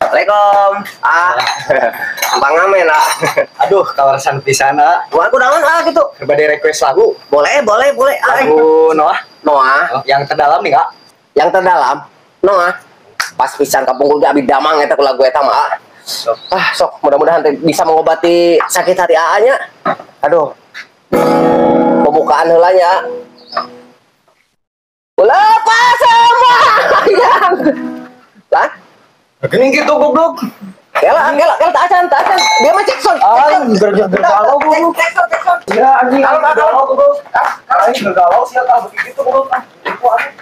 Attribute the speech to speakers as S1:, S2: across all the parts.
S1: Assalamualaikum. Ah. Pangamen ah.
S2: Aduh, kawasan pisan ah.
S1: Wah, aku naon ah gitu.
S2: Bade request lagu.
S1: Boleh, boleh, boleh. Ah.
S2: Lagu Noah.
S1: Noah.
S2: Oh, yang terdalam nih, Kak.
S1: Yang terdalam. Noah. Pas pisan kapungkur ge abdi damang eta ku lagu eta mah. Ah.
S2: Sok.
S1: Ah, sok mudah-mudahan teh bisa mengobati sakit hati AA nya. Aduh. Pembukaan heula nya. Lepas semua yang. Lah?
S2: Geuning kitu goblok.
S1: Kela, kela, kela, tak acan, tak acan. Dia mah Jackson.
S2: Aing gergalau goblok.
S1: Jackson, Jackson.
S2: Ya anjing,
S1: Kalau, kalau.
S2: gergalau goblok. Aing gergalau sia tah beuki kitu goblok. Ah, nipu anjing.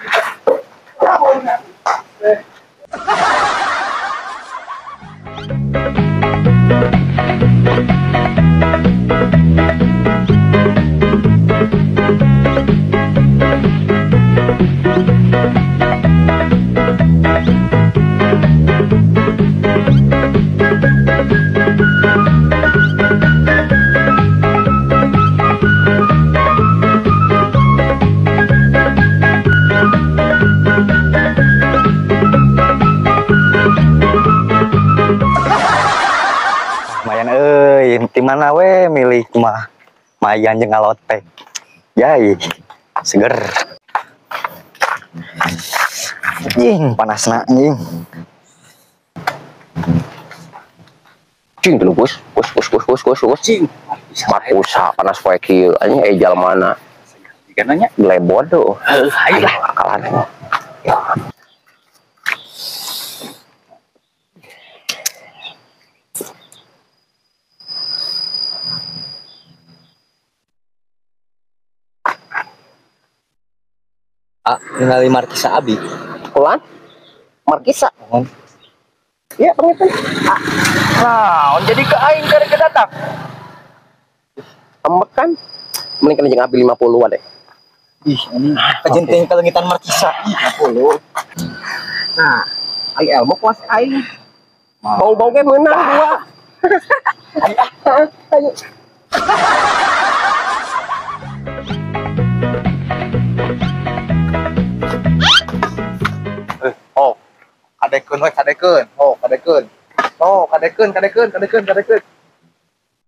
S2: Lumayan euy, di mana we milih mah mayan jeung ngalotek. Yai, seger. Anjing, panasna anjing.
S1: Cing teu bos, bos bos bos bos bos bos.
S2: Cing.
S1: Makusa panas poe kieu anjing eh jalmana.
S2: Jika nanya
S1: Glebod tuh.
S2: Heuh, hayu lah.
S1: Akalan. Ya.
S2: Ah, ningali Markisa abi.
S1: Kulan? Markisa.
S2: Mohon.
S1: Iya, pengitun. Ah,
S2: Nah, jadi ke aing karek datang.
S1: Ambek kan? Mending kena jeung abi 50-an deh.
S2: Ih, ini kajenting kalengitan Markisa. Ih, 50.
S1: Nah, ai ilmu kuas aing. Bau-bau ge meunang dua.
S2: Ayo, ah.
S1: Ayo.
S3: Oh, kadekeun we kadekeun. Oh, kadekeun. Oh, kadekeun, kadekeun, kadekeun, kadekeun.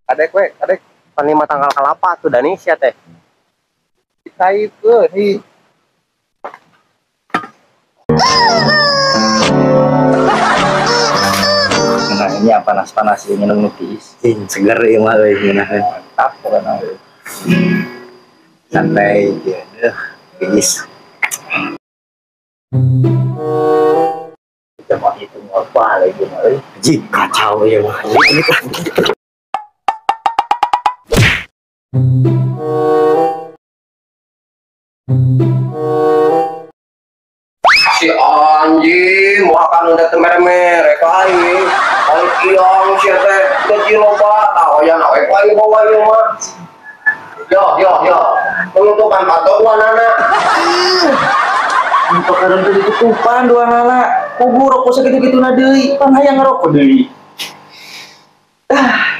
S3: Kadek we, kadek.
S1: Pan lima tanggal kelapa tuh Danisya teh.
S3: Ditaipkeun ih.
S2: Nah, ini yang panas-panas ini minum tiis. Ih, seger ieu mah euy ngeunah.
S3: Mantap pokona euy.
S2: Santai dia. Deuh, tiis. Kita mau hitung apa lagi mah euy. Anjing, kacau ieu mah. Ini kan.
S1: Si anjing makan udah temer-merek aing. Aing kiang sia teh gaji loba tah hoyong awe ku aing bawa ieu mah. Yo yo yo. Penutupan patok duanana.
S2: Untuk karena teu ditutupan duanana. Kubu rokok sakitu-kituna deui, pan hayang ngerokok deui. Ah.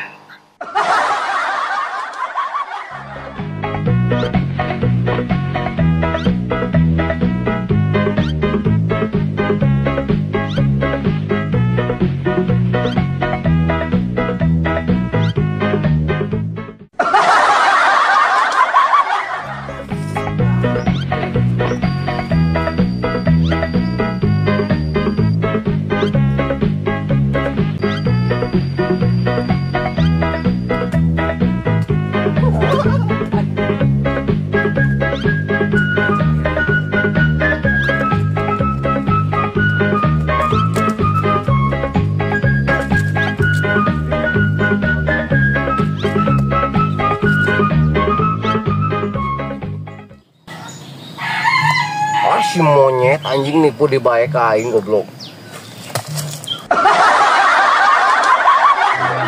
S1: Ah, si monyet anjing nipu di bae ka aing goblok.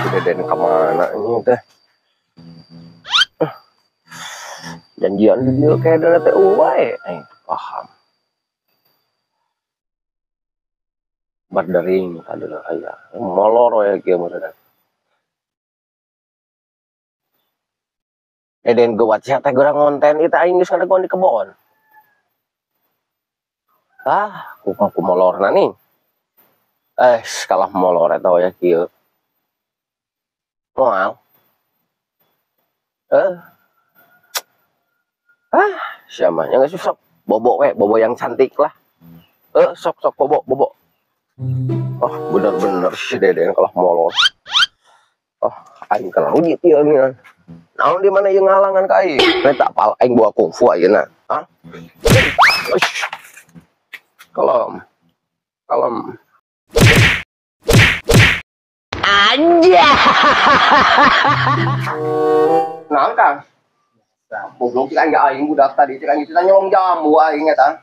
S1: Si Deden ka mana ini teh? Janjian di dieu kayak dana teh wae. Aing paham. Bardering kadeuh aya. Molor we kieu mah teh. Deden geuwat sia teh geura ngonten ieu teh aing geus ngadagoan di kebon. Ah, ku molorna nih. Kalah molor eta we kieu. Moal. Eh. Ah, siapa nya geus sok bobo we, bobo yang cantik lah. Eh, sok sok bobo, bobo. Oh, bener-bener si Deden kalah molor. Oh, aing kalah rujit ieu nih. Naon di mana ieu ngalangan ka aing? Rek tak pal aing bawa kungfu ayeuna. Hah? Ush. Kalem. Kalem. Anjay. Naon Kang? Goblok cik aing aing budak tadi cik aing kita nyolong jambu aing eta.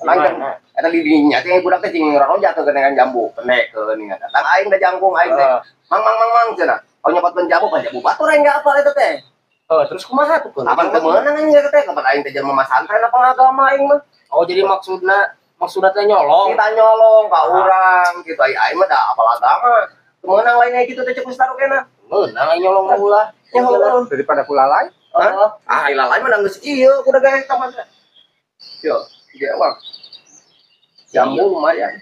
S1: Aing eta di dinya teh budak teh cing rarojat teh dengan jambu pendekeun eta. Tang aing da jangkung aing teh. Mang mang mang mang cenah. Oh nyopotkeun jambu pan jambu batur aing gak apal eta teh.
S4: Oh, terus kumaha tuh?
S1: Kapan teu meunang aing eta teh? Kapan aing teh jelema masantren apa agama aing mah.
S4: Oh, jadi maksudna teh nyolong.
S1: Kita nyolong ka urang gitu aing aing mah da apal agama. Teu meunang lainnya gitu teh cek Ustaz kena.
S4: Meunang aing nyolong mah ulah.
S1: Ya Allah,
S3: daripada kulalai.
S1: Hah? Ah, lalai mah geus ieu kuda gae eta mah. Yo, jawab. Jambu lumayan.